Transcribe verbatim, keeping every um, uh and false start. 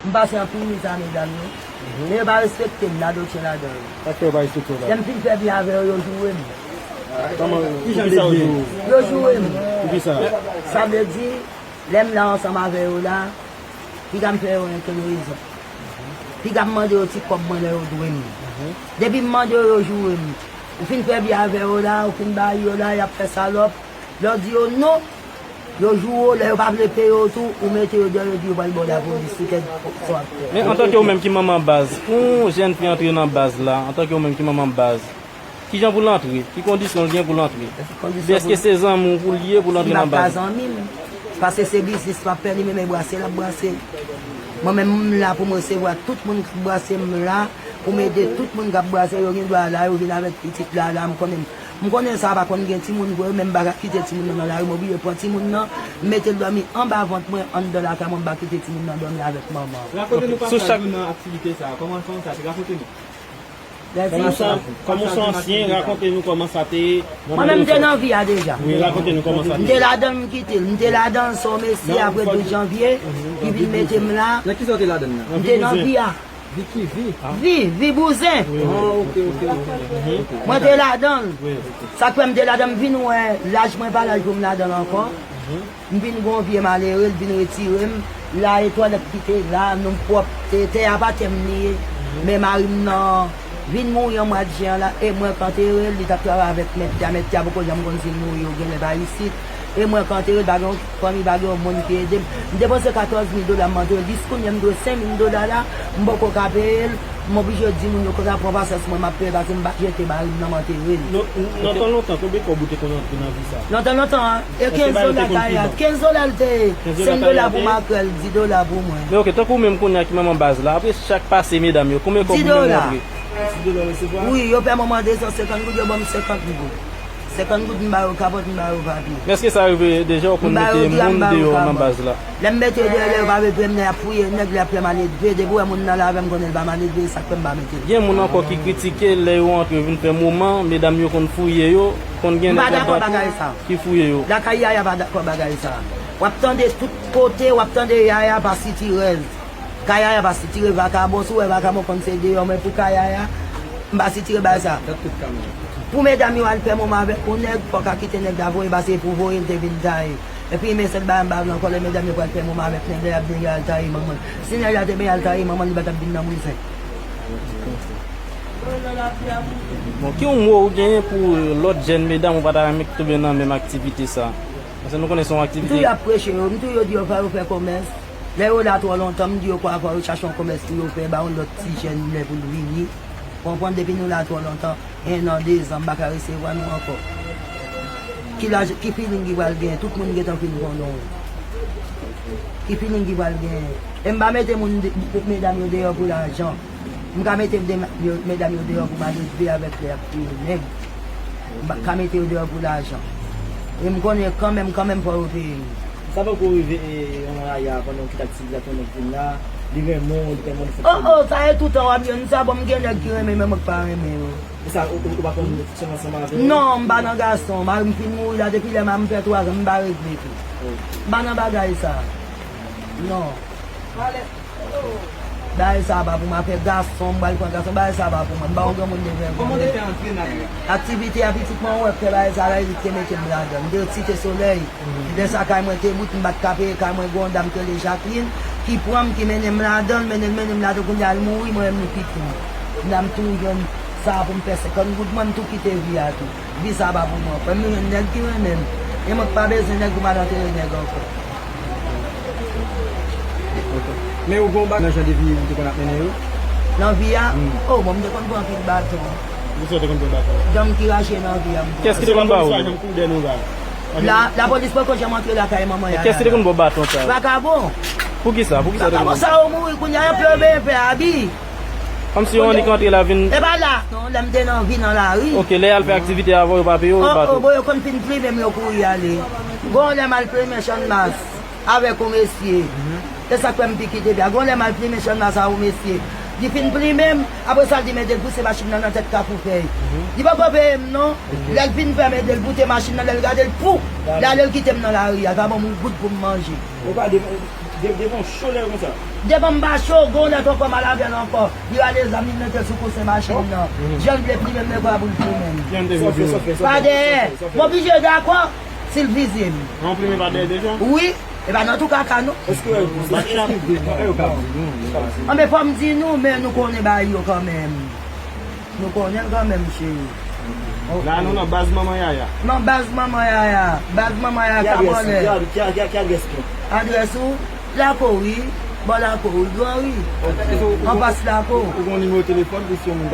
M pase anpil miz a medam yo. Men yo pa respekte m, la dotyen ladan yo. Sa k fè yo pa respekte w la? Lè m fin fè byen avè yo, yo joure m. Kòman, pou ki sa yo joure w? Yo joure m. Pou ki sa? Sa vle di, lè m la ansanm avè yo la, piga m fè yo ankenn rezon. Piga m mande yo ti kòb mwen lè yo dwe m. Depi m mande yo, yo joure m. Ou fin fè byen avè yo la, ou fin bay yo la, y ap fè salòp. Lè w di yo non, yo joure w, lè yo pa vle peye w tou, ou mete yo deyò, yo di yo pral ba w lapolis sou tèt sa w ap fè. Men antanke ou menm ki manman baz, pou yon jèn fi antre nan baz la, antanke ou menm ki manman baz, kijan pou l antre? Ki kondisyon l gen pou l antre? Epi èske se zanmi w pou l ye pou l antre nan baz? Li pa zanmi m. Paske se biznis m ap fè, li menm e brase l ap brase. Mwen menm m la pou m resevwa tout moun k ap brase, m la pou m ede tout moun k ap brase, yo gen dwa la, yo vin avèk pitit la, la, m konnen, m konnen sa pa konn gen timoun vre, men m pa ka kite timoun nan nan lari, m oblije pran timoun nan, m mete l dòmi anba vant mwen, anndan lakay mwen, m pa kite timoun nan dòmi avèk manman. Rakonte nou pasaj ou nan aktivite sa, kòman, kòman sa te, rakonte nou. Kòman sa, kòman sa ansyen, rakonte nou kòman sa te ye. Mwen menm m te nan vi a deja. Wi, rakonte nou kòman sa te ye. M te ladan l, m kite l. M te ladan l, se yon mesye apre douz janvye ki vin mete m la. Nan ki sa w te ladan l la? M te nan vi a. Vi ki vi? Vi, vi bouzen. Ah, ok, ok, ok. Mwen te ladan l. Sa k fè m te ladan, m vin wè laj mwen pa laj pou m ladan l ankò. M vin gen yon vye malere, l vin retire m. La e twalèt ki te la, nou pwòp, te, tè a pa tè m li ye. Men mari m nan vin mouri an mwa jen an la, e mwen k antere l, li t ap travay avèk mèt tè a, mèt tè a poko janm konn si l mouri, yo genlè pa isit. E mwen k antere l, pa gen yon fanmi, pa gen yon moun ki ede m. M depanse katòz mil dola, m antere l, jiskounye a m dwe senk mil dola la, m poko ka peye l. M oblije di moun yo konsa pran pasyans mwen, m ap peye paske m pa jete mari m nan, m antere l. Nan tan lontan, konbyen kòb ou te konn antre nan vi sa? Nan tan lontan, e kenz dola kay la. Kenz dola l te ye. Senk dola pou makrèl, dis dola pou mwen. Men oke, tankou ou menm kounye a ki manman baz la, apre chak pase medam yo, konbyen kòb ou menm ou antre? Dis dola resevwa? Wi, yo fè mwen mande san senkant goud, yo ban m senkant goud. Senkant goud m ba yo kapòt, m ba yo papye. Men èske sa rive deja ou konn mete moun deyò nan baz la? Lè m mete yo deyò, lè yo pa vle peye m nan, y ap fouye nèg la, y ap fè maledve. Depi w wè moun nan la avè m, konnen l pa maledve, e sa k fè m pa mete l. Gen moun ankò ki kritike lè yo antre vin fè moman, medam yo konn fouye yo, konn gen nèg anndan tou ki fouye yo. M pa dakò bagay sa. Lakay Yaya pa dakò bagay sa. W ap tande tout kote, w ap tande Yaya pa sitirèz. Ka Yaya pa sitire vakabon, si w wè vakabon konn se deyò, men pou ka Yaya, m pa sitire bagay sa. Pou medam yo al fè moman avèk yon nèg, fò w ka kite nèg la voye, paske pou voye l te vin taye. Epi men sèl bagay m pa vle ankò, lè medam yo pral fè moman avèk nèg la, y ap di nèg la al taye manman l. Si nèg la te benyen al taye manman l, li pa t ap vin nan bouzen. Bon, ki yon mo ou genyen pou lòt jèn medam ou pa ta renmen ki tonbe nan menm aktivite sa? Paske nou konnen se yon aktivite. M tou y ap preche yo, m tou yo di yo fè yo fè kòmès. Lè yo la twò lontan, m di yo kwa fò yo chache yon kòmès pou yo fè, ba yon lòt ti jèn lè pou l vini. Konprann, depi nou la twò lontan, en an, dezan, m pa ka resevwa nou ankò. Ki laj, ki feeling ki pral gen? Tout moun gentan fin konnen w. Ki feeling ki pral gen? E m pa mete moun, medam yo deyò pou lajan. M ka mete medam yo deyò pou m al leve avèk lè y ap touye nèg. M pa ka mete yo deyò pou lajan. E m konnen kanmenm, kanmenm fò yo peye m. Sa poko rive yon Yaya pandan w kite aktivite a, yon nèg vin la, li renmen w, li tèlman li fè. Oh, oh, sa e toutan w ap jwenn sa, bon, m gen nèg ki renmen m, men mwen k pa renmen yo. E sa, ou, ou, ou pa konn fonksyone ansanm avè yo? Non, m pa nan gason. Mari m fin mouri la, depi lè mari m fè twa zan, m pa regle tou. M pa nan bagay sa. Non. Bagay sa pa pou mwen, afè gason, m pral pran gason, bagay sa pa pou mwen, m pa yon granmoun de vin. Kòman w te fè antre nan? Aktivite a, pitit mwen wè k fè bagay sa la, e li k te mete m ladan l. M te Site Solèy. Lè sa kay mwen te bout, m pa t ka peye kay mwen, gen yon dam ki rele Jacqueline, ki pran m, ki mennen m ladan l, mennen l, mennen m ladan l, kounye a l mouri, mwen menm nou kite m. Kounye a m tou jwenn sa pou m fè senkant goud mwen, m tou kite vi a tou. Vi sa pa pou mwen. Fò m jwenn nèg ki renmen m. E mwen k pa bezwen nèg pou m al antere nèg ankò. Men ou gen yon bagay nan jan de vi ou te konn ap mennen yo? Nan vi a? O, bon, m te konn pran anpil baton. Poukisa w te konn pran baton? Janm ki rache nan vi a m pran. Kiyès ki te konn ba ou? La, lapolis poko janm antre lakay manman Yaya. Kiyès ki te konn ba w baton sa yo? Vakabon. Poukisa? Poukisa w te konn? Vakabon sa yo mouri kounye a, yo pye yo benyen pè abi. Kòmsi yo annik antre la vin. E pa la non, lè m te nan vi nan lari. Oke, lè y al fè aktivite avè w, yo pa peye w, yo pa tou. O, o, bon, yo konn fin plimen m, yo kouri ale. Gon lè m al plimen Channmas avèk yon mesye. E sa k fè m pi kite byen. Gon lè m al plimen Channmas a yon mesye. Li fin plimen m, apre sa l di m ede l pouse machin nan nan tèt Kafou Fèy. Li poko peye m non. Lè l fin fè m ede l boute machin nan, lè l gade l pou, l ale l kite m nan lari a, l pa ban m yon goud pou m manje. Ou pa de Devan w cho lè konsa. Devan m pa cho, gon lè ton kò mal avè l ankò. Li rale zam, li mete l sou kousen machin nan. Jan l vle plimen m, men kwa pou l plimen m. Pa dèyè. M oblije dakò si l vize m. Mwen plimen pa dèyè deja? Wi. E pa nan tou kaka, non. Èske w wè? Anben, fò m di nou, men nou konnen bagay yo kanmenm. Nou konnen l kanmenm, cheri. La nou nan baz manman Yaya. Nan baz manman Yaya. Baz manman Yaya k ap anlè. Ki adrès li? Adrès ou? Lakou, wi. Bò lakou, wi. Gran ri. Anfas lakou. Ou gon nimewo telefòn pou si yon moun